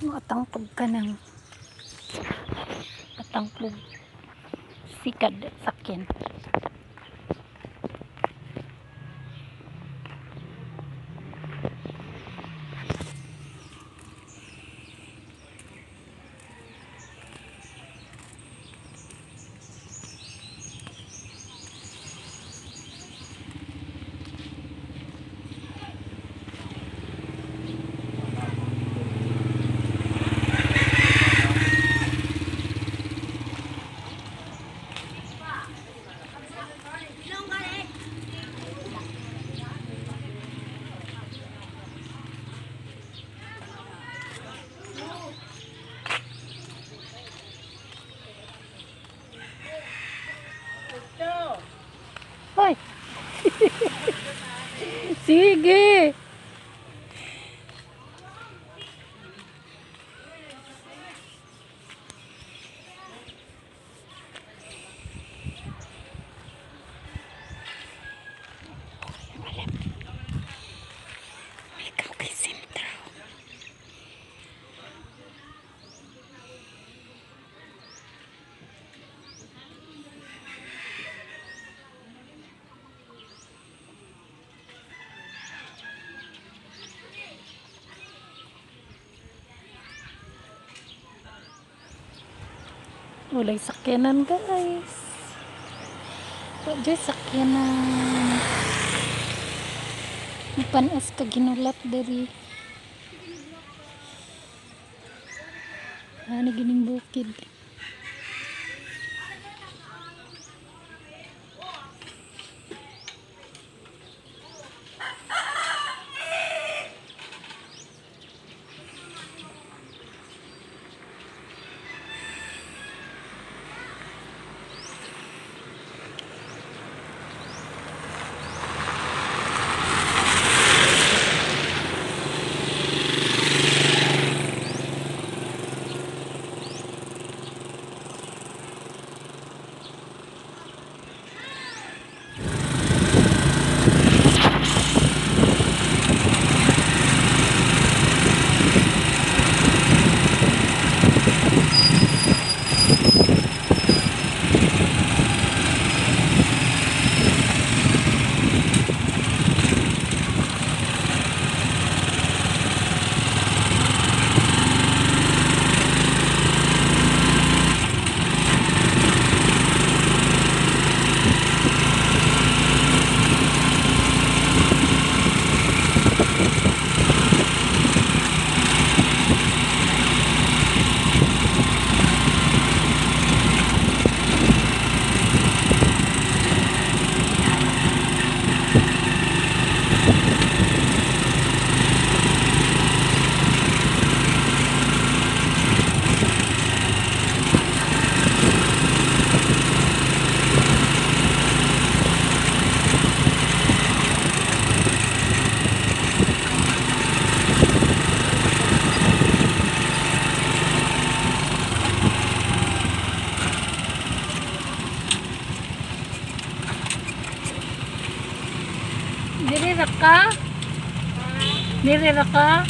Atangpog ka ng atangpog sikad sakyan. Hoy. Sige. Ikaw kay sentro. Walay sakyanan, guys. Wa sakyanan. Panas ka ginulat diri. Ani gining bukid. Diri ra ka? Diri ra ka?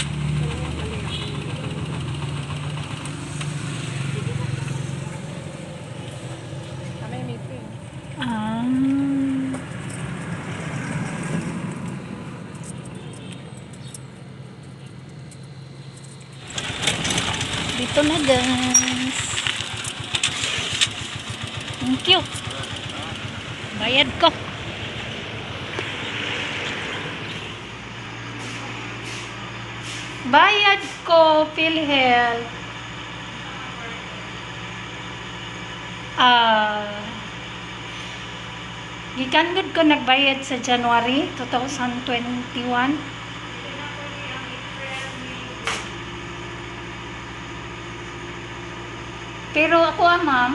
Kami meeting. Ah. Dito na, guys. Thank you. Bayad ko. Bayad ko, PhilHealth. Ah, gikan gud ko nagbayad sa January 2021. Pero ako ah, ma'am,